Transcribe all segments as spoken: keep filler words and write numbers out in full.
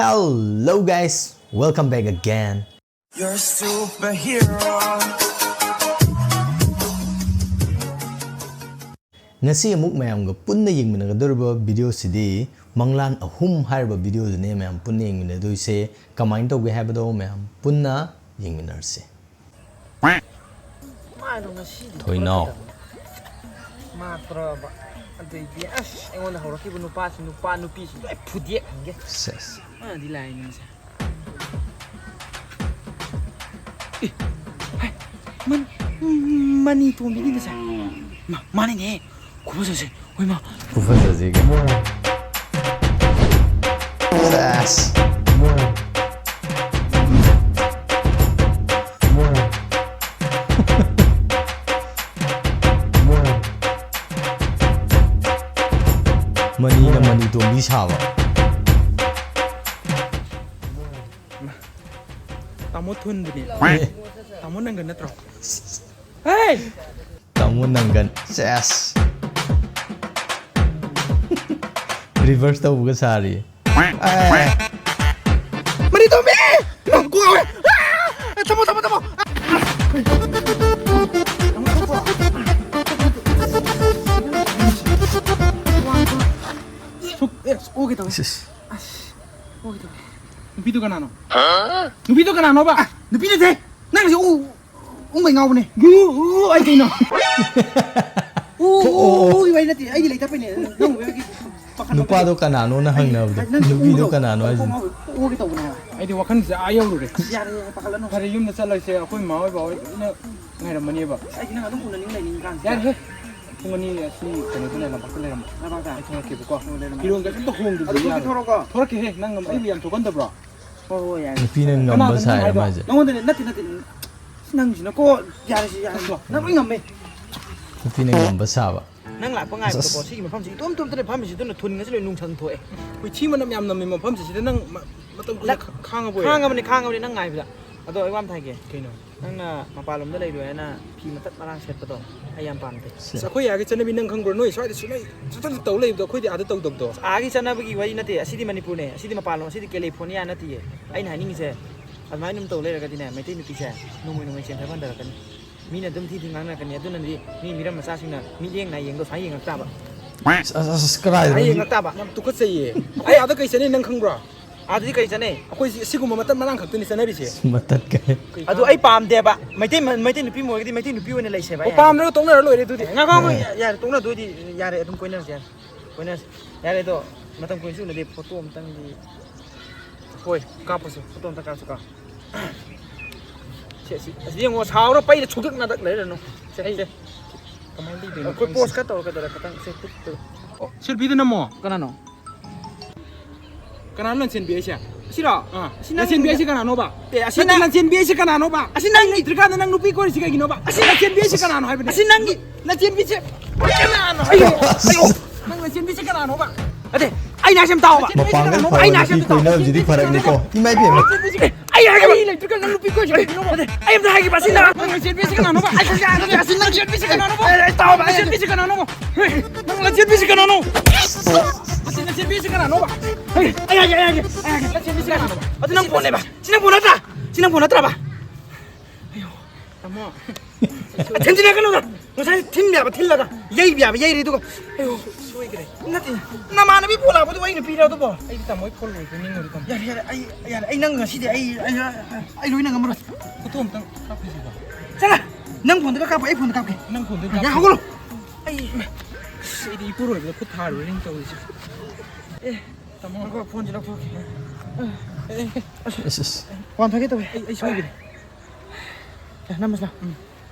Hello guys, welcome back again. You're a superhero. ꯉꯁꯤ ꯑꯃꯨꯛ ꯃꯌꯥꯝꯒ ꯄꯨꯟꯅ ꯌꯦꯡꯃꯤꯟꯅꯒꯗꯧꯔꯤꯕ video ꯁꯤꯗꯤ ꯃꯪꯂꯥꯟ ꯑꯍꯨꯝ ꯍꯥꯏꯔꯤꯕ video ꯗꯨꯅꯦ ꯃꯌꯥꯝ ꯄꯨꯟꯅ ꯌꯦꯡꯃꯤꯟꯅꯗꯣꯏꯁꯦ꯫ ꯀꯃꯥꯏꯅ ꯇꯧꯒꯦ ꯍꯥꯏꯕꯗꯣ ꯃꯌꯥꯝ ꯄꯨꯟꯅ ꯌꯦꯡꯃꯤꯟꯅꯔꯁꯦ꯫ ꯃꯥꯗꯣ ꯉꯁꯤꯗꯤ ꯊꯣꯏꯅꯥꯎ꯫ ꯊꯣꯔꯛꯀꯗꯕꯅꯤ꯫ ꯃꯥ ꯊꯣꯔꯛꯑꯕ꯫ ꯑꯗꯩꯗꯤ ꯑꯁ ꯑꯩꯉꯣꯟꯗ ꯍꯧꯔꯛꯈꯤꯕ ꯅꯨꯄꯥꯁꯤ, ꯅꯨꯄꯥ ꯅꯨꯄꯤꯁꯤ ꯂꯣꯏ ꯐꯨꯗꯦꯛꯍꯟꯒꯦ꯫ ꯁꯦꯁ꯫ ꯃꯥꯗꯤ ꯂꯥꯏꯅꯤ ꯉꯁꯥꯏ꯫ ꯑꯦ, ꯍꯥꯏ, ꯃꯟ-, ꯃꯅꯤ ꯇꯣꯝꯕꯤꯅꯤꯅꯦ ꯁꯦ꯫ ꯃꯥ-, ꯃꯥꯅꯤꯅꯦ꯫ ꯈꯨꯐꯖꯁꯦ꯫ ꯍꯣꯏ ꯃꯥ꯫ ꯈꯨꯐꯖꯁꯤꯒ꯫ ꯁꯦꯁ꯫ ꯃꯅꯤꯅ ꯃꯅꯤ ꯇꯣꯝꯕꯤ ꯁꯥꯕ꯫ ꯇꯥꯃꯣ ꯊꯨꯟꯗꯨꯅꯦ꯫ ꯑꯦ꯫ ꯇꯥꯃꯣ ꯅꯪꯒ ꯅꯠꯇ꯭ꯔꯣ? ꯍꯦ! ꯇꯥꯃꯣ ꯅꯪꯒꯟ꯫ ꯁꯦꯁ꯫ Reverse ꯇꯧꯕꯒ ꯁꯥꯔꯤ꯫ ꯑꯦ꯫ ꯃꯅꯤ ꯇꯣꯝꯕꯤ! ꯏꯃꯥ, ꯀꯣꯛ ꯉꯥꯎꯋꯦ! ꯑꯥ! ꯊꯝꯃꯣ, ꯊꯝꯃꯣ, ꯊꯝꯃꯣ! ꯁꯨꯛ-, ꯑꯦ, ꯑꯁ, ꯑꯣꯒꯦ ꯇꯧꯋꯦ꯫ ꯁꯤꯁ꯫ ꯑꯁ, ꯑꯣꯒꯦ ꯇꯧꯋꯦ꯫ ꯅꯨꯄꯤꯗꯨ ꯀꯅꯥꯅꯣ? ꯅꯨꯄꯤꯗꯨ ꯀꯅꯥꯅꯣꯕ? ꯑ, ꯅꯨꯄꯤ ꯅꯠꯇꯦ! ꯅꯪꯁꯦ ꯎ-, ꯎꯪꯕꯩ ꯉꯥꯎꯕꯅꯦ꯫ ꯎ, ꯎ, ꯎ, ꯑꯩ ꯀꯩꯅꯣ? ꯎ, ꯎ, ꯑꯣ, ꯑꯣ, ꯑꯣ꯫ ꯎ, ꯎ, ꯑꯩ ꯅꯠꯇꯦ, ꯑꯩꯗꯤ ꯂꯩꯇꯕꯩꯅꯦ꯫ ꯅꯪ ꯎꯕꯒꯤ ꯄꯥꯈꯠꯄ ꯅꯨꯄꯥꯗꯣ ꯀꯅꯥꯅꯣꯅ ꯍꯪꯅꯕꯗꯣ꯫ ꯅꯪꯗꯤ ꯅꯨꯄꯤꯗꯣ ꯎꯗꯣ ꯀꯅꯥꯅꯣ ꯀꯣꯛ ꯍꯥꯏꯁꯤꯅꯦ꯫ ꯉꯥꯎꯕ, ꯎꯒꯦ ꯇꯧꯕꯅꯦ ꯍꯥꯏꯕ꯫ ꯑꯩꯗꯤ ꯋꯥꯈꯜꯁꯦ ꯑꯥ ꯌꯧꯔꯨꯔꯦ꯫ ꯑꯁ, ꯌꯥꯔꯦ, ꯌꯥꯔꯦ, ꯄꯥꯈꯠꯂꯅꯨ꯫ ꯐꯔꯦ, ꯌꯨꯝꯗ ꯆꯠꯂꯁꯦ, ꯑꯩꯈꯣꯏ ꯃꯥ ꯍꯣꯏ ꯕꯥ ꯍꯣꯏ ꯂꯣꯏꯅ ꯉꯥꯏꯔꯝꯃꯅꯦꯕ꯫ ꯑꯁ, ꯑꯩꯗꯤ ꯅꯪ ꯑꯗꯨꯝ ꯎꯅꯅꯤꯡ ꯂꯩꯅꯤꯡ ꯀꯥꯟꯁꯤꯗ꯫ ꯌꯥꯔꯦꯍꯦ꯫ ꯄꯨꯡ ꯑꯅꯤ ꯑꯁꯤ ꯀꯩꯅꯣꯗꯅꯦ, ꯂꯝꯄꯥꯛꯇ ꯂꯩꯔꯝꯃꯣ꯫ ꯂꯝꯄꯥꯛꯇ? ꯑꯩ ꯊꯣꯛꯂꯛꯀꯦꯕꯀꯣ꯫ ꯑꯣ, ꯂꯩꯔꯝꯃꯣ꯫ ꯐꯤꯔꯣꯟꯒ ꯑꯝꯇ ꯍꯣꯡꯗꯕꯤꯗ ꯑꯗꯨ ꯊꯣꯛꯇꯤ ꯌꯥꯔꯣꯏ꯫ ꯊꯣꯛꯂꯛꯑꯣꯀꯣ꯫ ꯊꯣꯛꯂꯛꯀꯦꯍꯦ, ꯅꯪ ꯑꯩꯕꯨ ꯌꯥꯝ ꯊꯣꯛꯍꯟꯗꯕ꯭ꯔꯣ? ꯍꯣꯏ, ꯍꯣꯏ, ꯌꯥꯔꯦ꯫ ꯅꯨꯄꯤꯅ ꯉꯝꯕ ꯀꯅꯥꯗꯅꯣ ꯁꯥꯏꯔ ꯍꯥꯏꯗꯣ? ꯃꯥꯁꯦ꯫ ꯅꯉꯣꯟꯗꯅꯦ, ꯅꯠꯇꯦ, ꯅꯠꯇꯦ꯫ ꯅꯪꯁꯤꯅꯀꯣ, ꯌꯥꯔꯦꯁꯦ, ꯌꯥꯔꯦꯁꯦ꯫ ꯅꯪ ꯂꯣꯏ ꯉꯝꯃꯦ꯫ ꯅꯨꯄꯤꯅ ꯉꯝꯕ ꯁꯥꯕ꯫ ꯅꯪ ꯂꯥꯛꯄ ꯉꯥꯏꯕꯗꯀꯣ, ꯑꯁ꯫ ꯁꯤꯒꯤ ꯃꯐꯝꯁꯤ ꯏꯇꯣꯝ ꯇꯣꯝꯇꯅ ꯐꯝꯃꯤꯁꯤ, ꯑꯗꯨꯅ ꯊꯨꯟꯒꯁꯤ ꯂꯣꯏ ꯅꯨꯡꯁꯪ ꯊꯣꯛꯑꯦ꯫ ꯈꯣꯏꯊꯤ ꯃꯅꯝ ꯌꯥꯝ ꯅꯝꯃꯤ ꯃꯐꯝꯁꯤ, ꯁꯤꯗ ꯅꯪ ꯃ-, ꯃꯇꯝ ꯀꯨꯏꯅ ꯅꯪ ꯈꯥ-, ꯈꯥꯡꯉꯕꯣꯏꯔꯦ꯫ ꯈꯥꯡꯉꯕꯅꯤ, ꯈꯥꯡꯉꯕꯅꯤ, ꯅꯪ ꯉꯥꯏꯕꯗ꯫ ꯑꯗꯣ ꯑꯩ ꯋꯥ ꯑꯃ ꯍꯥꯏꯒꯦ꯫ ꯀꯩꯅꯣ? ꯅꯪꯅ ꯃꯄꯥꯟꯂꯣꯝꯗ ꯂꯩꯔꯨꯏ ꯍꯥꯏꯅ ꯐꯤ ꯃꯇꯠ ꯃꯔꯥꯡ ꯁꯦꯠꯄꯗꯣ ꯑꯩ ꯌꯥꯝ ꯄꯥꯝꯗꯦ꯫ ꯑꯁ, ꯑꯩꯈꯣꯏ ꯑꯥꯒꯤ ꯆꯠꯅꯕꯤ ꯅꯪ ꯈꯪꯕ꯭ꯔꯣ? ꯅꯣꯏ ꯁ꯭ꯋꯥꯏꯗ ꯁꯨꯡꯂꯩ ꯁꯨꯡꯆꯠꯇ ꯇꯧ ꯂꯩꯕꯗꯣ ꯑꯩꯈꯣꯏꯗꯤ ꯑꯥꯗ ꯇꯧꯗꯕꯗꯣ꯫ ꯑꯥꯒꯤ ꯆꯠꯅꯕꯒꯤ ꯋꯥꯔꯤ ꯅꯠꯇꯦ, ꯑꯁꯤꯗꯤ ꯃꯅꯤꯄꯨꯔꯅꯦ, ꯑꯁꯤꯗꯤ ꯃꯄꯥꯟꯂꯣꯝ, ꯑꯁꯤꯗꯤ ꯀꯦꯂꯤꯐꯣꯔꯅꯤꯌꯥ ꯅꯠꯇꯤꯌꯦ꯫ ꯑꯩꯅ ꯍꯥꯏꯅꯤꯡꯉꯤꯁꯦ, ꯑꯗꯨꯃꯥꯏꯅ ꯑꯗꯨꯝ ꯇꯧ ꯂꯩꯔꯒꯗꯤꯅꯦ, ꯃꯩꯇꯩ ꯅꯨꯄꯤꯁꯦ ꯅꯣꯡꯃꯩ ꯅꯣꯡꯃꯩ ꯆꯦꯟꯊꯕ ꯍꯟꯊꯔꯛꯀꯅꯤ꯫ ꯃꯤꯅ ꯑꯗꯨꯝ ꯊꯤ ꯊꯤ ꯉꯥꯡꯅꯔꯛꯀꯅꯤ꯫ ꯑꯗꯨꯅꯗꯤ ꯃꯤ ꯃꯤꯔꯝ ꯃꯆꯥꯁꯤꯡꯅ ꯃꯤꯠꯌꯦꯡ ꯅꯥꯌꯦꯡꯗꯣ ꯁꯨꯃꯥꯏꯅ ꯌꯦꯡꯉꯛ ꯇꯥꯕ꯫ ꯑꯁ, ꯑꯁ, ꯑꯁ, ꯀꯗꯥꯏꯗꯅꯣ? ꯁꯨꯃꯥꯏꯅ ꯌꯦꯡꯉꯛ ꯇꯥꯕ꯫ ꯌꯥꯝ ꯇꯨꯀꯠꯆꯩꯌꯦ꯫ ꯑꯩ ꯑꯥꯗ ꯀꯩ ꯆꯠꯅꯤ ꯅꯪ ꯈꯪꯕ꯭ꯔꯣ? ꯑꯗꯨꯗꯤ ꯀꯔꯤ ꯆꯠꯅꯩ? ꯑꯩꯈꯣꯏ ꯁꯤ-, ꯁꯤꯒꯨꯝꯕ ꯃꯇꯠ ꯃꯔꯥꯡ ꯈꯛꯇꯅꯤ ꯆꯠꯅꯔꯤꯁꯦ꯫ ꯃꯇꯠ ꯀꯩ? ꯑꯗꯨ ꯑꯩ ꯄꯥꯝꯗꯦꯕ꯫ ꯃꯩꯇꯩ ꯃ-, ꯃꯩꯇꯩ ꯅꯨꯄꯤ ꯑꯃ ꯑꯣꯏꯔꯒꯗꯤ ꯃꯩꯇꯩ ꯅꯨꯄꯤ ꯑꯣꯏꯅ ꯂꯩꯁꯦꯕ ꯑꯩ ꯑꯣ, ꯍꯥꯏꯁꯦ꯫ ꯄꯥꯝꯗ꯭ꯔꯒ ꯇꯣꯛꯅꯔ ꯂꯣꯏꯔꯦ ꯑꯗꯨꯗꯤ꯫ ꯉꯥꯏꯈꯣ, ꯉꯥꯏꯈꯣ, ꯍꯣꯏ꯫ ꯌꯥ-, ꯌꯥꯔꯦ, ꯇꯣꯛꯅꯗꯣꯏꯗꯤ ꯌꯥꯔꯦ, ꯑꯗꯨꯝ ꯀꯣꯏꯅꯔꯁꯦ ꯌꯥꯔꯦ꯫ ꯀꯣꯏꯅꯔꯁꯦ꯫ ꯌꯥꯔꯦ, ꯑꯗꯣ ꯃꯇꯝ ꯀꯨꯏꯅ ꯁꯨꯅꯗꯤ ꯐꯣꯇꯣ ꯑꯝꯇꯪꯗꯤ꯫ ꯍꯣꯏ, ꯀꯥꯞꯄꯁꯦ꯫ ꯐꯣꯇꯣ ꯑꯝꯇ ꯀꯥꯞꯁꯤꯀꯣ꯫ ꯁꯦ, ꯁꯤ, ꯑꯁꯤ ꯌꯦꯡꯉꯣ, ꯁꯥꯎꯔ ꯄꯩꯔ ꯁꯨꯛꯅꯗꯛ ꯂꯩꯔꯅꯨ꯫ ꯁꯦ, ꯑꯩ ꯁꯦ꯫ ꯀꯃꯥꯏꯅ ꯂꯩꯗꯣꯏꯅꯣ ꯑꯩꯈꯣꯏ ꯈꯪꯗꯦ꯫ ꯄꯣꯁ ꯈꯔ ꯇꯧꯔꯛꯀꯗꯧꯔꯦ, ꯈꯤꯇꯪ ꯁꯦ, ꯇꯨꯠ, ꯇꯨꯠ꯫ ꯑꯣ, ꯁꯦꯜꯐꯤꯗ ꯅꯝꯃꯣ꯫ ꯀꯅꯥꯅꯣ? ꯀꯅꯥꯅꯣ ꯂꯟꯆꯦꯟꯕꯤ ꯍꯥꯏꯁꯦ? ꯑꯁꯤꯔꯣ? ꯑꯥ꯫ ꯑꯁꯤ ꯅꯪ ꯂꯟꯆꯦꯟꯕꯤ ꯍꯥꯏꯁꯦ ꯀꯅꯥꯅꯣꯕ? ꯑꯦ, ꯑꯁꯤ ꯅꯠꯇꯦ, ꯅꯪ ꯂꯟꯆꯦꯟꯕꯤ ꯍꯥꯏꯁꯦ ꯀꯅꯥꯅꯣꯕ? ꯑꯁꯤ ꯅꯪ ꯅꯪ ꯂꯩꯇ꯭ꯔꯤꯀꯥꯟꯗ ꯅꯪ ꯅꯨꯄꯤ ꯀꯣꯏꯔꯤꯁꯤ ꯀꯩꯒꯤꯅꯣꯕ? ꯑꯁꯤ ꯂꯟꯆꯦꯟꯕꯤ ꯍꯥꯏꯁꯦ ꯀꯅꯥꯅꯣ ꯍꯥꯏꯕꯅꯦ? ꯑꯁꯤ ꯅꯪꯒꯤ ꯂꯟꯆꯦꯟꯕꯤꯁꯦ ꯀꯅꯥꯅꯣ? ꯑꯌꯣ, ꯑꯌꯣ, ꯅꯪ ꯂꯟꯆꯦꯟꯕꯤꯁꯦ ꯀꯅꯥꯅꯣꯕ? ꯑꯗꯦ, ꯑꯩꯅ ꯍꯥꯏꯁꯦ ꯑꯝ ꯇꯥꯎꯕ꯫ ꯃꯄꯥꯡꯒꯜ ꯐꯕ ꯑꯩꯅ ꯍꯥꯏꯁꯦ ꯅꯨꯄꯤ ꯑꯝ ꯇꯥꯎꯕ꯫ ꯀꯣꯏꯅꯕꯁꯤꯗꯤ ꯐꯔꯛꯅꯤꯀꯣ꯫ ꯏꯃꯥ ꯏꯕꯦꯝꯃ꯫ ꯂꯟꯆꯦꯟꯕꯤꯁꯦ ꯀꯩ-, ꯑꯩ ꯍꯥꯏꯒꯦꯕ꯫ ꯂꯟꯆꯦꯟꯕꯤꯁꯦ ꯀꯩ-, ꯑꯩ ꯑꯝꯇ ꯍꯥꯏꯒꯦꯕ, ꯑꯁꯤ ꯅꯪ ꯂꯟꯆꯦꯟꯕꯤꯁꯦ ꯀꯅꯥꯅꯣꯕ? ꯑꯩ ꯍꯥꯏꯁꯦ ꯍꯥꯏꯒꯦꯕ, ꯑꯁꯤ ꯅꯪ ꯂꯟꯆꯦꯟꯕꯤꯁꯦ ꯀꯅꯥꯅꯣꯕ? ꯑꯩ, ꯑꯩ ꯇꯥꯎꯕ, ꯑꯩ ꯂꯟꯆꯦꯟꯕꯤꯁꯦ ꯀꯅꯥꯅꯣꯕ? ꯍꯦ, ꯅꯪ ꯂꯟꯆꯦꯟꯕꯤꯁꯦ ꯀꯅꯥꯅꯣ? ꯑꯁꯤ ꯂꯟꯆꯦꯟꯕꯤꯁꯦ ꯀꯅꯥꯅꯣꯕ? ꯍꯦ, ꯑꯩ ꯍꯥꯏꯒꯦ, ꯑꯩ ꯍꯥꯏꯒꯦ, ꯑꯩ ꯍꯥꯏꯒꯦ꯫ ꯂꯟꯆꯦꯟꯕꯤꯁꯦ ꯀꯅꯥꯅꯣꯕ? ꯑꯗꯨ ꯅꯪ ꯐꯣꯟꯅꯦꯕ꯫ ꯁꯤ ꯅꯪ ꯐꯣꯟ ꯅꯠꯇ꯭ꯔꯥ? ꯁꯤ ꯅꯪ ꯐꯣꯟ ꯅꯠꯇ꯭ꯔꯕ? ꯑꯌꯣ, ꯇꯥꯃꯣ꯫ ꯊꯤꯟꯖꯤꯟꯅꯒꯅꯨꯗ꯫ ꯉꯁꯥꯏ ꯊꯤꯟꯕ ꯌꯥꯕ ꯊꯤꯜꯂꯒ, ꯌꯩꯕ ꯌꯥꯕ ꯌꯩꯔꯦ, ꯑꯗꯨꯒ, ꯑꯌꯣ, ꯁꯣꯏꯈ꯭ꯔꯦ꯫ ꯅꯠꯇꯦ, ꯅꯃꯥꯟꯅꯕꯤ ꯐꯣꯟ ꯂꯥꯛꯄꯗꯨꯕꯨ ꯑꯩꯅ ꯄꯤꯔꯣ ꯑꯗꯨꯕꯣ? ꯑꯩꯗꯤ ꯇꯥꯃꯣꯒꯤ ꯐꯣꯟ ꯂꯣꯏꯕ ꯅꯤꯡꯉꯨꯔꯦ, ꯇꯥꯃꯣ꯫ ꯌꯥꯔꯦ, ꯌꯥꯔꯦ, ꯑꯩ, ꯌꯥꯔꯦ, ꯑꯩ ꯅꯪ ꯉꯁꯤꯗꯤ ꯑꯩ, ꯑꯩ, ꯑꯩ ꯂꯣꯏꯅ ꯉꯝꯃꯔꯣꯏ꯫ ꯐꯣꯇꯣ ꯑꯝꯇꯪ ꯀꯥꯞꯈꯤꯁꯤꯕ꯫ ꯆꯠꯂꯣ, ꯅꯪ ꯐꯣꯟꯗꯨꯒ ꯀꯥꯞꯄꯣ, ꯑꯩ ꯐꯣꯟꯗ ꯀꯥꯞꯀꯦ꯫ ꯅꯪ ꯐꯣꯟꯗ ꯌꯥꯔꯦ, ꯀꯥꯞꯄꯣ꯫ ꯍꯧꯒꯠꯂꯣ꯫ ꯑꯩ, ꯑꯁ, ꯑꯩꯗꯤ ꯏꯄꯨꯔꯣꯏꯕꯗ ꯈꯨꯠ ꯊꯥꯔꯨꯔꯦꯅꯦ ꯇꯧꯔꯤꯁꯦ꯫ ꯑꯦ, ꯇꯥꯃꯣ꯫ ꯉꯥꯏꯈꯣ, ꯐꯣꯟꯁꯦ ꯂꯧꯊꯣꯛꯀꯦ꯫ ꯑꯦ, ꯑꯁ, ꯑꯁ, ꯑꯁ꯫ ꯋꯥꯟꯊꯒꯦ ꯇꯧꯋꯦ꯫ ꯑꯩ, ꯑꯩ ꯁꯣꯏꯈ꯭ꯔꯦ꯫ ꯁꯦ, ꯅꯝꯃꯁꯤ ꯂꯥꯎ꯫ ꯎꯝ꯫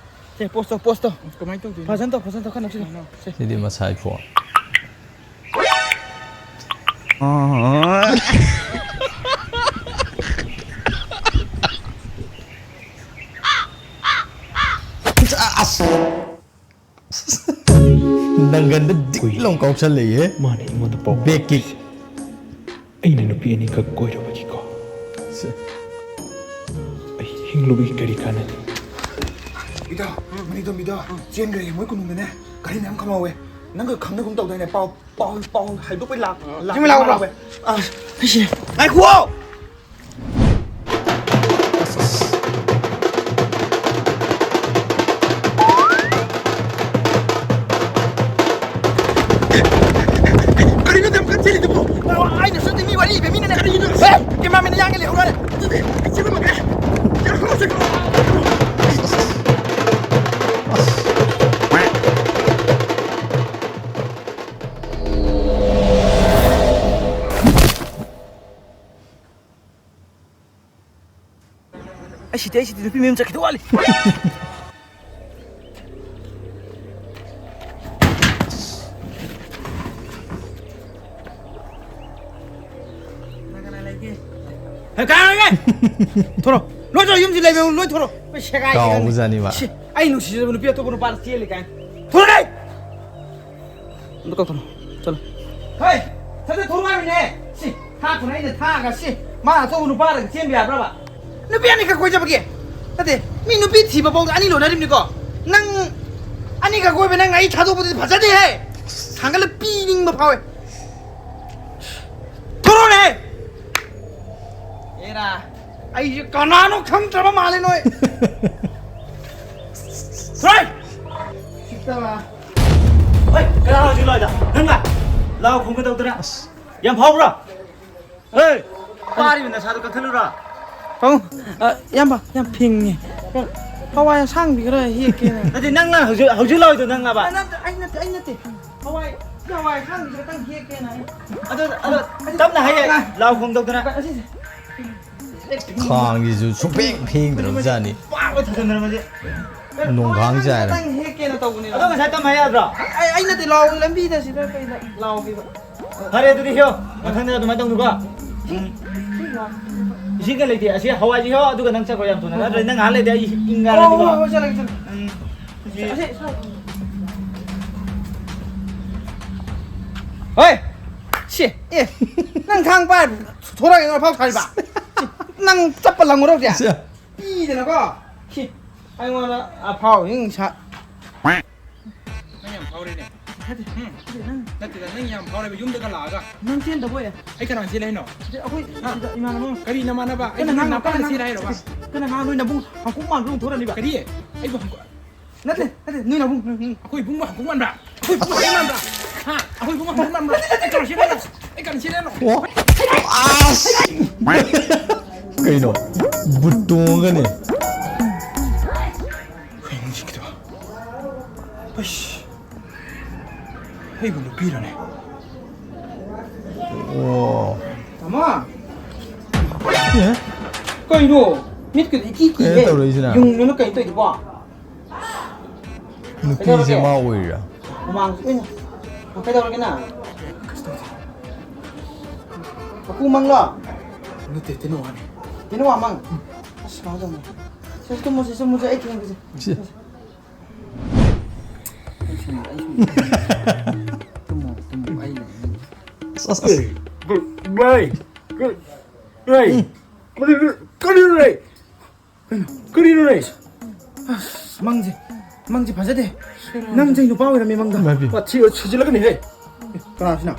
ꯁꯦ, ꯄꯣꯁ ꯇꯧ, ꯄꯣꯁ ꯇꯧ꯫ ꯀꯃꯥꯏꯅ ꯇꯧꯗꯣꯏꯅꯣ? ꯐꯖꯅ ꯇꯧ, ꯐꯖꯅ ꯇꯧ, ꯈꯔ ꯅꯛꯁꯤꯜꯂꯣ꯫ ꯀꯃꯥꯏꯅ? ꯁꯦ꯫ ꯁꯤꯗꯤ ꯃꯁꯥꯏ ꯐꯣꯟ꯫ ꯑꯁ! ꯅꯪꯒꯟꯗ ꯗꯤꯛ ꯂꯥꯎ ꯀꯥꯎꯁꯜꯂꯛꯏꯍꯦ꯫ ꯃꯥꯅ ꯑꯩꯉꯣꯟꯗ ꯄꯥꯎ ꯕꯦꯛ ꯀꯤꯛ꯫ ꯑꯩꯅ ꯅꯨꯄꯤ ꯑꯅꯤꯈꯛ ꯀꯣꯏꯔꯨꯕꯒꯤꯀꯣ꯫ ꯁꯦ꯫ ꯑꯩ ꯂꯨꯕꯒꯤ ꯀꯔꯤ ꯀꯥꯟꯅꯅꯤ? ꯃꯤꯗꯣ, ꯃꯅꯤꯗꯣ, ꯃꯤꯗꯣ, ꯆꯦꯟꯈ꯭ꯔꯦ꯫ ꯃꯣꯏ ꯀꯣꯅꯨꯡꯗꯅꯦ ꯒꯥꯔꯤ ꯃꯌꯥꯝ ꯈꯝꯍꯧꯋꯦ꯫ ꯅꯪꯒ ꯈꯪꯅꯒꯨꯝ ꯇꯧꯗꯥꯏꯅꯦ? ꯄꯥꯎ, ꯄꯥꯎ ꯍꯥꯏꯗꯣꯛꯄꯩ ꯂꯥꯛ-, ꯂꯥꯛ-, ꯆꯤꯡꯃꯩ ꯂꯥꯎꯕ꯭ꯔꯣ? ꯂꯥꯛꯍꯧꯋꯦ꯫ ꯑꯥ, ꯑꯩꯁꯦ, ꯉꯥꯏꯈꯨꯋꯣ! ꯀꯔꯤꯅꯣ ꯑꯗꯨꯛ ꯌꯥꯝ ꯀꯟ ꯆꯦꯜꯂꯤꯗꯨꯕꯣ? ꯑꯩꯅ ꯁꯨꯝ ꯃꯤ ꯋꯥꯔꯤ ꯏꯕ ꯃꯤꯅꯅꯦ꯫ ꯀꯔꯤꯅꯣ? ꯑꯦ, ꯀꯦꯃꯦꯔꯥꯃꯦꯟꯅ ꯌꯥꯡꯉꯦ, ꯂꯩꯍꯧꯔꯣꯅꯦ꯫ ꯑꯗꯨꯗꯤ ꯆꯦꯜꯂꯝꯃꯒꯦ꯫ ꯆꯦꯜꯂꯣ, ꯆꯦꯜꯂꯣ꯫ ꯑꯩ ꯁꯤꯗꯤ, ꯑꯩ ꯁꯤꯗꯤ ꯅꯨꯄꯤ ꯃꯌꯨꯝ ꯆꯠꯈꯤꯗꯧ ꯋꯥꯠꯂꯤ꯫ ꯀꯅꯥ ꯂꯩꯒꯦ? ꯍꯦ, ꯀꯅꯥ ꯂꯩꯒꯦ? ꯊꯣꯔꯛꯑꯣ꯫ ꯂꯣꯏ ꯊꯣꯔꯛꯑꯣ, ꯌꯨꯝꯁꯤ ꯂꯩꯕ ꯂꯣꯏ ꯊꯣꯔꯛꯑꯣ꯫ ꯑꯩꯈꯣꯏ ꯁꯦꯒꯥꯏ ꯀꯥꯎꯕꯖꯥꯠꯅꯤꯕ꯫ ꯁꯤ, ꯑꯩ ꯅꯨꯡꯁꯤꯖꯕ ꯅꯨꯄꯤ ꯑꯇꯣꯞꯄ ꯅꯨꯄꯥꯗ ꯆꯦꯜꯂꯤ ꯀꯥꯏꯅ꯫ ꯊꯣꯔꯛꯑꯣꯅꯦ! ꯑꯝꯇ ꯀꯧꯊꯣꯔꯛꯑꯣ꯫ ꯆꯠꯂꯣ꯫ ꯍꯩ! ꯁꯠ ꯁꯠ ꯊꯣꯔꯛꯑꯣ ꯍꯥꯏꯕꯅꯦ! ꯁꯤ, ꯊꯥꯛꯄꯅ ꯑꯩꯅ ꯊꯥꯛꯑꯒ ꯁꯤ, ꯃꯥ ꯑꯇꯣꯞꯄ ꯅꯨꯄꯥꯗꯒ ꯆꯦꯟꯕ ꯌꯥꯕ꯭ꯔꯕ? ꯅꯨꯄꯤ ꯑꯅꯤꯈꯛ ꯀꯣꯏꯖꯕꯒꯤ? ꯅꯠꯇꯦ, ꯃꯤ ꯅꯨꯄꯤ ꯊꯤꯕ ꯐꯥꯎꯗ ꯑꯅꯤ ꯂꯣꯟꯅꯔꯤꯕꯅꯤꯀꯣ? ꯅꯪ ꯑꯅꯤꯈꯛ ꯀꯣꯏꯕ ꯅꯪ ꯑꯩ ꯊꯥꯗꯣꯛꯄꯗꯨꯗꯤ ꯐꯖꯗꯦꯍꯦ! ꯊꯥꯡꯒꯠꯂ ꯄꯤꯅꯤꯡꯕ ꯐꯥꯎꯋꯦ꯫ ꯊꯣꯔꯛꯑꯣꯅꯦ! ꯑꯦꯔꯥ, ꯑꯩꯁꯦ ꯀꯅꯥꯅꯣ ꯈꯪꯗ꯭ꯔꯕ ꯃꯥꯜꯂꯦ ꯅꯣꯏ꯫ ꯊꯣꯔꯛꯑꯣ! ꯎꯁꯤꯠꯇꯕ꯫ ꯍꯣꯏ, ꯀꯅꯥ ꯍꯧꯖꯤꯛ ꯂꯣꯏꯗ? ꯅꯪꯂ? ꯂꯥꯎ ꯈꯣꯡꯒ ꯇꯧꯗꯅ꯫ ꯑꯁ꯫ ꯌꯥꯝ ꯐꯥꯎꯕ꯭ꯔꯥ? ꯍꯦ! ꯄꯥꯔꯤꯕ ꯅꯁꯥꯗꯣ ꯀꯛꯊꯠꯂꯨꯔꯥ? ꯄꯥꯕꯨꯡ, ꯑ, ꯏꯌꯥꯝꯕ, ꯌꯥꯝ ꯐꯤꯡꯉꯦ꯫ ꯍꯋꯥꯏ ꯑꯁꯥꯡꯕꯤ ꯈꯔ ꯍꯦꯛꯀꯦꯅ꯫ ꯅꯠꯇꯦ, ꯅꯪꯅ ꯍꯧꯖꯤꯛ, ꯍꯧꯖꯤꯛ ꯂꯥꯎꯔꯤꯗꯣ ꯅꯪꯂꯕ? ꯑ, ꯅꯠꯇꯦ, ꯑꯩ ꯅꯠꯇꯦ, ꯑꯩ ꯅꯠꯇꯦ꯫ ꯍꯋꯥꯏ, ꯍꯋꯥꯏ ꯑꯁꯥꯡꯕꯤ ꯈꯔꯇꯪ ꯍꯦꯛꯀꯦꯅ ꯑꯩ꯫ ꯑꯗꯣ, ꯑꯗꯣ, ꯇꯞꯅ ꯍꯥꯏꯌꯦ, ꯂꯥꯎ ꯈꯣꯡ ꯇꯧꯗꯅ꯫ ꯑꯁꯤꯁꯦ꯫ ꯈꯥꯡꯁꯤꯁꯨ ꯁꯨꯡꯐꯦꯡ ꯐꯦꯡꯗ꯭ꯔꯕꯖꯥꯠꯅꯤ꯫ ꯄꯥꯛ ꯂꯣꯏ ꯊꯥꯖꯤꯟꯗꯅ ꯃꯁꯤ꯫ ꯅꯣꯡꯈꯥꯡ ꯆꯥꯏꯔꯦ꯫ ꯈꯤꯇꯪ ꯍꯦꯛꯀꯦꯅ ꯇꯧꯕꯅꯦꯕ꯫ ꯑꯗꯣ ꯉꯁꯥꯏ ꯇꯝ ꯍꯥꯏ ꯌꯥꯗ꯭ꯔꯣ? ꯑꯩ, ꯑꯩ ꯅꯠꯇꯦ, ꯂꯥꯎ, ꯂꯝꯕꯤꯗ ꯁꯤꯗ ꯀꯩꯗ ꯂꯥꯎꯒꯦꯕ꯫ ꯐꯔꯦ, ꯑꯗꯨꯗꯤ ꯍꯦꯛꯑꯣ꯫ ꯃꯊꯪꯗ ꯑꯗꯨꯃꯥꯏꯅ ꯇꯧꯅꯨꯀꯣ꯫ ꯎꯝ꯫ ꯏꯁꯤꯡꯒ ꯂꯩꯇꯦ꯫ ꯑꯁꯤ ꯍꯋꯥꯏꯁꯤ ꯍꯦꯛꯑꯣ, ꯑꯗꯨꯒ ꯅꯪ ꯆꯠꯈ꯭ꯔꯣ꯫ ꯌꯥꯝ ꯊꯨꯅ꯫ ꯅꯠꯇ꯭ꯔꯗꯤ ꯅꯪ ꯉꯥꯏꯍꯥꯛ ꯂꯩꯔꯗꯤ ꯑꯩ ꯏꯪ ꯍꯣꯏ, ꯍꯣꯏ, ꯉꯥꯏꯔꯅꯤꯀꯣ꯫ ꯍꯣꯏ, ꯆꯠꯂꯒꯦ, ꯆꯠꯂꯒꯦ꯫ ꯎꯝ꯫ ꯑꯁꯤ, ꯑꯁꯤ, ꯁ꯭ꯋꯥꯏ꯫ ꯍꯣꯏ! ꯁꯤ, ꯑꯦ, ꯅꯪ ꯊꯥꯡ ꯄꯥꯏ ꯊꯣꯔꯛꯑꯒ ꯑꯩꯉꯣꯟꯗ ꯐꯥꯎ ꯁꯥꯔꯤꯕ? ꯁꯤ, ꯅꯪ ꯆꯠꯄ ꯂꯪꯉꯨꯔꯣ ꯍꯧꯖꯤꯛ? ꯁꯤ꯫ ꯄꯤꯗꯅꯀꯣ꯫ ꯁꯤ, ꯑꯩꯉꯣꯟꯗ ꯑꯐꯥꯎꯕ ꯍꯤꯡ ꯁꯥ-, ꯅꯪ ꯌꯥꯝ ꯐꯥꯎꯔꯦꯅꯦ꯫ ꯅꯠꯇꯦ, ꯎꯝ꯫ ꯅꯠꯇꯦ, ꯅꯪ ꯅꯠꯇꯦꯗ, ꯅꯪ ꯌꯥꯝ ꯐꯥꯎꯔꯦꯕ, ꯌꯨꯝꯗꯒ ꯂꯥꯛꯑꯒ꯫ ꯅꯪ ꯆꯦꯟꯗꯕ ꯑꯣꯏꯔꯦ꯫ ꯑꯩ ꯀꯅꯥ ꯆꯦꯜꯂꯦ ꯍꯥꯏꯅꯣ? ꯁꯤꯗ ꯑꯩꯈꯣꯏ ꯍꯥ? ꯁꯤꯗ ꯏꯃꯥꯟꯅꯕ ꯑꯃ꯫ ꯀꯔꯤ ꯅꯃꯥꯟꯅꯕ? ꯑꯩ ꯀꯟꯅ ꯌꯨꯝ ꯉꯥꯡ-, ꯅꯥꯄꯥꯅ ꯀꯟꯅ ꯆꯦꯜꯂꯦ ꯉꯥꯡ-, ꯍꯥꯏꯔꯕ? ꯀꯟꯅ ꯉꯥꯡ-, ꯅꯣꯏ ꯅꯕꯨꯡ ꯍꯪꯀꯨꯛ ꯃꯥꯟꯕ ꯑꯃ ꯊꯣꯔꯛꯑꯅꯤꯕ꯫ ꯀꯔꯤ? ꯑꯩꯕꯨ ꯍꯪꯀꯨꯛ-, ꯅꯠꯇꯦ, ꯅꯠꯇꯦ, ꯅꯣꯏ ꯅꯕꯨꯡ, ꯅꯪ, ꯅꯪ꯫ ꯑꯩꯈꯣꯏ ꯏꯕꯨꯡꯕꯨ ꯍꯪꯀꯨꯛ ꯃꯥꯟꯕ꯭ꯔꯥ? ꯑꯩꯈꯣꯏ ꯏꯕꯨꯡꯕꯨ ꯍꯪꯀꯨꯛ ꯃꯥꯟꯕ꯭ꯔꯥ? ꯍꯥ? ꯑꯩꯈꯣꯏ ꯏꯕꯨꯡꯕꯨ ꯍꯪꯀꯨꯛ ꯃꯥꯟꯕ꯭ꯔꯥ? ꯑꯩ ꯀꯅꯥ ꯆꯦꯜꯂꯦ ꯍꯥꯏꯅꯣ? ꯑꯩ ꯀꯅꯥ ꯆꯦꯜꯂꯦ ꯍꯥꯏꯅꯣ? ꯑꯣ꯫ ꯑꯁ! ꯀꯩꯅꯣ? ꯕꯨꯠ ꯇꯣꯡꯉꯒꯅꯦ? ꯀꯩꯅꯣ ꯁꯤꯒꯤꯗꯨꯕꯣ? ꯑꯩꯁ! ꯑꯩꯕꯨ ꯅꯨꯄꯤꯔꯅꯦ? ꯑꯣ꯫ ꯇꯥꯃꯣ! ꯑꯦ? ꯀꯩꯅꯣ? ꯃꯤꯠꯀꯗꯤ ꯏꯀꯤ ꯀꯤꯍꯦ꯫ ꯀꯩꯅꯣ ꯇꯧꯔꯛꯏꯁꯤꯅ? ꯌꯨꯡꯗꯨꯅ ꯀꯩꯅꯣ ꯇꯧꯔꯤꯗꯨꯕꯣ? ꯅꯨꯄꯤꯁꯦ ꯀꯩꯗꯧꯔꯒꯦ? ꯃꯥ ꯑꯣꯏꯔꯤꯔꯥ? ꯃꯃꯥꯡ-, ꯑꯦ, ꯀꯩꯗꯧꯔꯒꯦ ꯅꯪ? ꯃꯀꯨ ꯃꯪꯂꯣ? ꯅꯠꯇꯦ, ꯇꯦꯅꯋꯥꯅꯦ꯫ ꯇꯦꯅꯋꯥ ꯃꯪ? ꯑꯁ, ꯀꯃꯥꯏ ꯇꯧꯅꯤ? ꯁꯦ, ꯇꯨꯝꯃꯣ, ꯁꯦ, ꯇꯨꯝꯃꯣ, ꯁꯦ, ꯑꯩ ꯊꯦꯡꯉꯦ, ꯁꯦ꯫ ꯁꯤ꯫ ꯑꯩ ꯁꯨꯝ, ꯑꯩ ꯁꯨꯝ꯫ ꯇꯨꯝꯃꯣ, ꯇꯨꯝꯃꯣ, ꯑꯩ ꯂꯩ꯫ ꯑꯁ, ꯑꯁ, ꯑꯁ꯫ ꯚꯥꯏ, ꯚꯥꯏ, ꯀꯔꯤꯅꯣ, ꯀꯔꯤꯅꯣ, ꯀꯔꯤꯅꯣ? ꯀꯩꯅꯣ? ꯀꯔꯤꯅꯣꯅꯦ? ꯑꯁ, ꯃꯪꯁꯦ, ꯃꯪꯁꯦ ꯐꯖꯗꯦ꯫ ꯅꯪꯁꯦ ꯅꯨꯄꯥ ꯑꯣꯏꯔꯝꯃꯦ ꯃꯪꯗ꯫ ꯏꯃꯥꯏ ꯄꯦꯝꯃ꯫ ꯋꯥꯊꯤ ꯁꯨꯖꯤꯜꯂꯛꯀꯅꯤꯍꯦ꯫ ꯑꯦ, ꯀꯅꯥꯁꯤꯅ?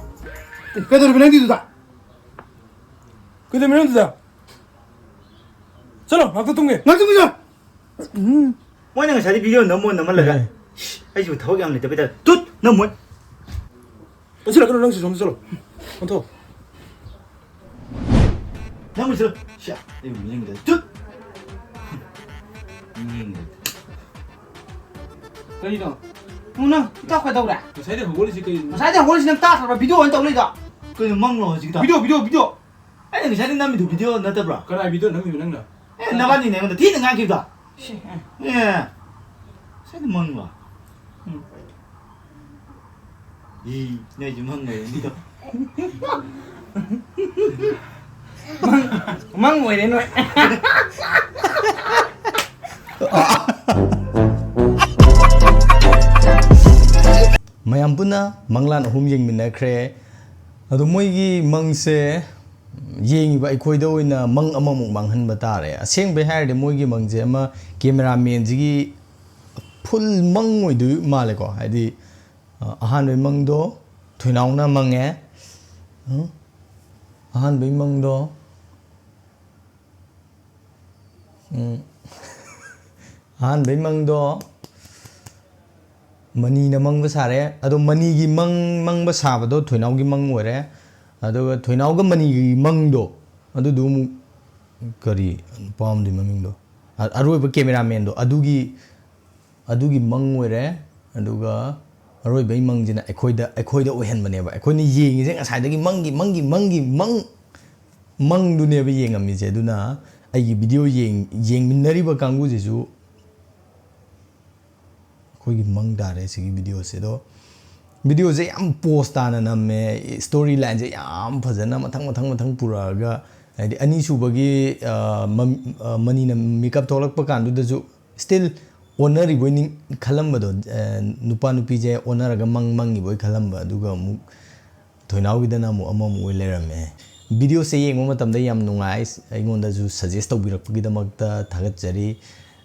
ꯑꯦ, ꯀꯩꯗꯧꯔꯤꯕ ꯅꯪꯗꯤ ꯑꯗꯨꯗ? ꯀꯩꯗꯧꯔꯤꯕ ꯅꯪꯗꯨꯗ? ꯆꯠꯂꯣ, ꯉꯥꯛꯇ ꯇꯨꯝꯒꯦ꯫ ꯉꯥꯛꯇ ꯇꯨꯝꯒꯦ ꯆꯠꯂꯣ꯫ ꯎꯝ꯫ ꯃꯣꯏꯅ ꯉꯁꯥꯏꯗꯤ video ꯅꯝꯃꯣ ꯅꯝꯍꯜꯂꯒ, ꯑꯦ꯫ ꯏꯁ, ꯑꯩꯁꯨ ꯊꯕꯛ ꯌꯥꯝ ꯂꯩꯇꯕꯩ ꯇꯥꯏꯞ꯫ ꯇꯨꯠ! ꯅꯝꯃꯣꯏ꯫ ꯆꯠꯁꯤꯜꯂꯛꯀꯅꯨ, ꯅꯪꯁꯨ ꯁꯣꯝꯗ ꯆꯠꯂꯣ꯫ ꯑꯣꯟꯊꯣꯛ꯫ ꯅꯪ ꯑꯣꯏꯅ ꯆꯠꯂꯣ꯫ ꯁ꯭ꯌꯥ, ꯑꯩꯕꯨ ꯃꯤꯠꯌꯦꯡꯗ ꯇꯨꯠ! ꯃꯤꯠꯌꯦꯡꯗ꯫ ꯀꯔꯤꯅꯣ? ꯅꯪ, ꯅꯪ ꯏꯇꯥꯎ ꯀꯩꯗꯧꯔꯦ? ꯉꯁꯥꯏꯗꯩ ꯍꯧꯒꯠꯂꯤꯁꯤ ꯀꯩꯅꯣ? ꯉꯁꯥꯏꯗꯩ ꯍꯧꯒꯠꯂꯤꯁꯤ ꯅꯪ ꯇꯥꯗ꯭ꯔꯕ? Video ꯑꯣꯏꯅ ꯇꯧ ꯂꯩꯗꯣ꯫ ꯀꯩꯅꯣ ꯃꯪꯂꯣ ꯍꯧꯖꯤꯛꯀꯤꯗꯣ? Video, video, video꯫ ꯑꯩꯅ ꯉꯁꯥꯏꯗꯩ ꯅꯝꯃꯤꯗꯣ video ꯅꯠꯇꯕ꯭ꯔꯣ? ꯀꯅꯥꯏ video ꯅꯝꯃꯤꯕ ꯅꯪꯅ? ꯑꯦ, ꯅꯕꯥꯅꯤꯅꯦ ꯑꯩꯉꯣꯟꯗ ꯊꯤꯅ ꯉꯥꯡꯈꯤꯕꯗꯣ꯫ ꯁꯤ, ꯑꯦ꯫ ꯑꯦ꯫ ꯉꯁꯥꯏꯗꯩ ꯃꯪꯂꯣ? ꯎꯝ꯫ ꯏ, ꯅꯣꯏꯁꯨ ꯃꯪ ꯑꯣꯏꯔꯝꯅꯤꯗꯣ꯫ ꯃꯪ, ꯃꯪ ꯑꯣꯏꯔꯦ ꯅꯣꯏ꯫ ꯃꯌꯥꯝ ꯄꯨꯟꯅ ꯃꯪꯂꯥꯟ ꯑꯍꯨꯝ ꯌꯦꯡꯃꯤꯟꯅꯈ꯭ꯔꯦ꯫ ꯑꯗꯣ ꯃꯣꯏꯒꯤ ꯃꯪꯁꯦ ꯌꯦꯡꯉꯤꯕ ꯑꯩꯈꯣꯏꯗ ꯑꯣꯏꯅ ꯃꯪ ꯑꯃꯃꯨꯛ ꯃꯥꯡꯍꯟꯕ ꯇꯥꯔꯦ꯫ ꯑꯁꯦꯡꯕꯩ ꯍꯥꯏꯔꯗꯤ ꯃꯣꯏꯒꯤ ꯃꯪꯁꯦ ꯑꯃ ꯀꯦꯃꯦꯔꯥꯃꯦꯟꯁꯤꯒꯤ ꯐꯨꯜ ꯃꯪ ꯑꯣꯏꯗꯣꯏ ꯃꯥꯜꯂꯦꯀꯣ꯫ ꯍꯥꯏꯗꯤ ꯑ, ꯑꯍꯥꯟꯕꯩ ꯃꯪꯗꯣ ꯊꯣꯏꯅꯥꯎꯅ ꯃꯪꯉꯦ꯫ ꯎꯝ? ꯑꯍꯥꯟꯕꯩ ꯃꯪꯗꯣ ꯎꯝ꯫ ꯑꯍꯥꯟꯕꯩ ꯃꯪꯗꯣ ꯃꯅꯤꯅ ꯃꯪꯕ ꯁꯥꯔꯦ꯫ ꯑꯗꯣ ꯃꯅꯤꯒꯤ ꯃꯪ ꯃꯪꯕ ꯁꯥꯕꯗꯣ ꯊꯣꯏꯅꯥꯎꯒꯤ ꯃꯪ ꯑꯣꯏꯔꯦ꯫ ꯑꯗꯨꯒ ꯊꯣꯏꯅꯥꯎꯒ ꯃꯅꯤꯒꯤ ꯃꯪꯗꯣ ꯑꯗꯨꯗꯨ ꯑꯃꯨꯛ ꯀꯔꯤ ꯅꯨꯄꯥ ꯑꯃꯗꯨꯒꯤ ꯃꯃꯤꯡꯗꯣ ꯑ- ꯑꯔꯣꯏꯕ ꯀꯦꯃꯦꯔꯥꯃꯦꯟꯗꯣ ꯑꯗꯨꯒꯤ ꯑꯗꯨꯒꯤ ꯃꯪ ꯑꯣꯏꯔꯦ꯫ ꯑꯗꯨꯒ ꯑꯔꯣꯏꯕꯒꯤ ꯃꯪꯁꯤꯅ ꯑꯩꯈꯣꯏꯗ ꯑꯩꯈꯣꯏꯗ ꯑꯣꯏꯍꯟꯕꯅꯦꯕ꯫ ꯑꯩꯈꯣꯏꯅ ꯌꯦꯡꯉꯤꯁꯦ ꯉꯁꯥꯏꯗꯒꯤ ꯃꯪꯒꯤ ꯃꯪꯒꯤ ꯃꯪꯒꯤ ꯃꯪ ꯃꯪꯗꯨꯅꯦꯕ ꯌꯦꯡꯉꯝꯃꯤꯁꯦ꯫ ꯑꯗꯨꯅ ꯑꯩꯒꯤ ꯚꯤꯗꯤꯑꯣ ꯌꯦꯡ ꯌꯦꯡꯃꯤꯟꯅꯔꯤꯕ ꯀꯥꯡꯕꯨꯁꯤꯁꯨ ꯑꯩꯈꯣꯏꯒꯤ ꯃꯪ ꯇꯥꯔꯦ ꯁꯤꯒꯤ ꯚꯤꯗꯤꯑꯣꯁꯦ꯫ ꯑꯗꯣ ꯚꯤꯗꯤꯑꯣꯁꯦ ꯌꯥꯝ ꯄꯣꯁ ꯇꯥꯅ ꯅꯝꯃꯦ꯫ ꯁ꯭ꯇꯣꯔꯤ ꯂꯥꯏꯟꯁꯦ ꯌꯥꯝ ꯐꯖꯅ ꯃꯊꯪ ꯃꯊꯪ ꯃꯊꯪ ꯄꯨꯔꯛꯑꯒ, ꯍꯥꯏꯗꯤ ꯑꯅꯤꯁꯨꯕꯒꯤ ꯑ, ꯃꯝ- ꯑ, ꯃꯅꯤꯅ ꯃꯤꯀꯞ ꯊꯣꯛꯂꯛꯄ ꯀꯥꯟꯗꯨꯗꯁꯨ ꯁ꯭ꯇꯤꯜ ꯑꯣꯟꯅꯔꯤꯕꯣꯏ ꯅꯤꯡ- ꯈꯜꯂꯝꯕꯗꯣ꯫ ꯑ, ꯅꯨꯄꯥ ꯅꯨꯄꯤꯁꯦ ꯑꯣꯟꯅꯔꯒ ꯃꯪ ꯃꯪꯉꯤꯕꯣꯏ ꯈꯜꯂꯝꯕ꯫ ꯑꯗꯨꯒ ꯑꯃꯨꯛ ꯊꯣꯏꯅꯥꯎꯒꯤꯗꯅ ꯑꯃꯨꯛ ꯑꯃꯃꯨꯛ ꯑꯣꯏ ꯂꯩꯔꯝꯃꯦ꯫ ꯚꯤꯗꯤꯑꯣꯁꯦ ꯌꯦꯡꯕ ꯃꯇꯝꯗ ꯌꯥꯝ ꯅꯨꯡꯉꯥꯏ꯫ ꯑꯩꯉꯣꯟꯗꯁꯨ ꯁꯖꯦꯁ ꯇꯧꯕꯤꯔꯛꯄꯒꯤꯗꯃꯛꯇ ꯊꯥꯒꯠꯆꯔꯤ꯫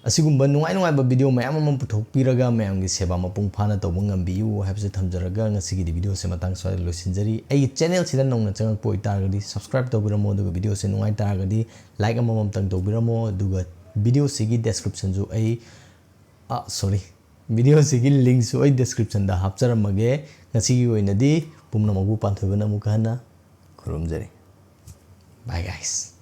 ꯑꯁꯤꯒꯨꯝꯕ ꯅꯨꯡꯉꯥꯏ ꯅꯨꯡꯉꯥꯏꯕ ꯚꯤꯗꯤꯑꯣ ꯃꯌꯥꯝ ꯑꯃ ꯄꯨꯊꯣꯛꯄꯤꯔꯒ ꯃꯌꯥꯝꯒꯤ ꯁꯦꯕꯥ ꯃꯄꯨꯡ ꯐꯥꯅ ꯇꯧꯕ ꯉꯝꯕꯤꯌꯨ ꯍꯥꯏꯕꯁꯦ ꯊꯝꯖꯔꯒ ꯉꯁꯤꯒꯤꯗꯤ ꯚꯤꯗꯤꯑꯣꯁꯦ ꯃꯇꯥꯡ ꯁ꯭ꯋꯥꯏꯗ ꯂꯣꯏꯁꯤꯟꯖꯔꯤ꯫ ꯑꯩꯒꯤ ꯆꯦꯅꯦꯜꯁꯤꯗ ꯅꯧꯅ ꯆꯪꯉꯛꯄ ꯑꯣꯏꯇꯥꯔꯒꯗꯤ ꯁꯕꯁꯀ꯭ꯔꯥꯏꯕ ꯇꯧꯕꯤꯔꯝꯃꯣ, ꯑꯗꯨꯒ ꯚꯤꯗꯤꯑꯣꯁꯦ ꯅꯨꯡꯉꯥꯏ ꯇꯥꯔꯒꯗꯤ ꯂꯥꯏꯛ ꯑꯃꯃꯝꯇꯪ ꯇꯧꯕꯤꯔꯝꯃꯣ꯫ ꯑꯗꯨꯒ ꯚꯤꯗꯤꯑꯣꯁꯤꯒꯤ ꯗꯦꯁꯀ꯭ꯔꯤꯞꯁꯟꯁꯨ ꯑꯩ ꯑ, ꯁꯣꯔꯤ, ꯚꯤꯗꯤꯑꯣꯁꯤꯒꯤ ꯂꯤꯡꯁꯨ ꯑꯩ ꯗꯦꯁꯀ꯭ꯔꯤꯞꯁꯟꯗ ꯍꯥꯞꯆꯔꯝꯃꯒꯦ꯫ ꯉꯁꯤꯒꯤ ꯑꯣꯏꯅꯗꯤ ꯄꯨꯝꯅꯃꯛꯄꯨ ꯄꯥꯟꯊꯣꯏꯕꯅ ꯑꯃꯨꯛꯀ ꯍꯟꯅ ꯈꯨꯔꯨꯝꯖꯔꯤ꯫ Bye guys꯫